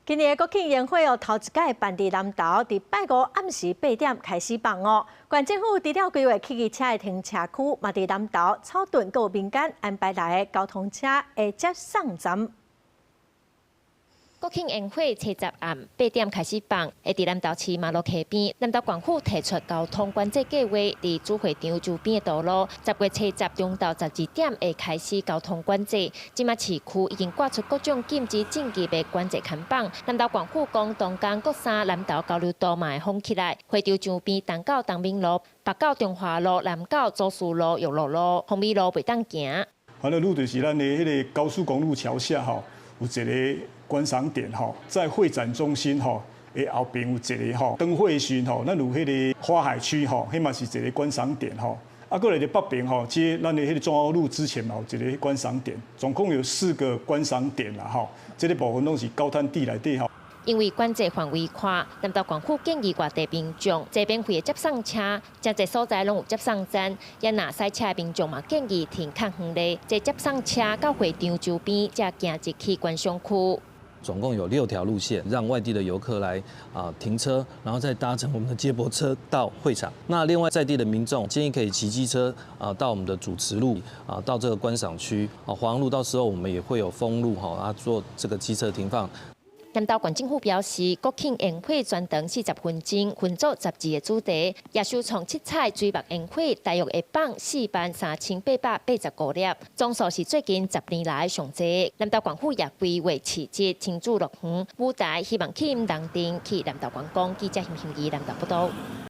今年的國慶煙火哦，頭一擺辦佇南投，佇拜五暗時8點開始放哦。縣政府除了規劃汽機車的停車區，嘛佇南投草屯閣民間安排來的交通車的接送站。國慶煙火初十暗八點開始放，會佇南投市馬路溪邊。南投縣府提出交通管制計劃，佇主會場周邊的道路，10月初十中晝12點會開始交通管制。這馬市區已經掛出各種禁止進入的管制看板。南投縣府講，當天國三南投交流道嘛會封起來，會場周邊東到東明路、北到中華路、南到祖師路、玉露路、鳳美路袂當行。歡樂路就是咱的彼个高速公路橋下吼，有一个觀賞點吼，在會展中心吼的後邊有一個吼燈會時吼，咱有彼个花海區吼，彼嘛是一个觀賞點吼。啊，閣來佇北邊吼，這咱的彼个中央路之前嘛有一个觀賞點，總共有四個觀賞點啦吼。這个部分攏是高灘地內底吼。因為管制範圍寬，南投縣府建議外地民眾坐免費的接送車，誠濟所在攏有接送站。也若駛車的民眾嘛建議停較遠咧，坐接送車到會場周邊，才行入去觀賞區。總共有六條路線，讓外地的遊客來停車，然後再搭乘我們的接駁車到會場。那另外在地的民眾建議可以騎機車到我們的主慈路到這個觀賞區啊黃路，到時候我們也會有封路哈啊做這個機車停放。南投縣政府表示，國慶煙火全長40分鐘，分做12個主題，也首創七彩水墨煙火，大約會放43,885粒，總數是最近10年來上濟。南投縣府也規劃市集、親子樂園、舞台，希望吸引人陣去南投觀光。記者邢欣怡南投報道。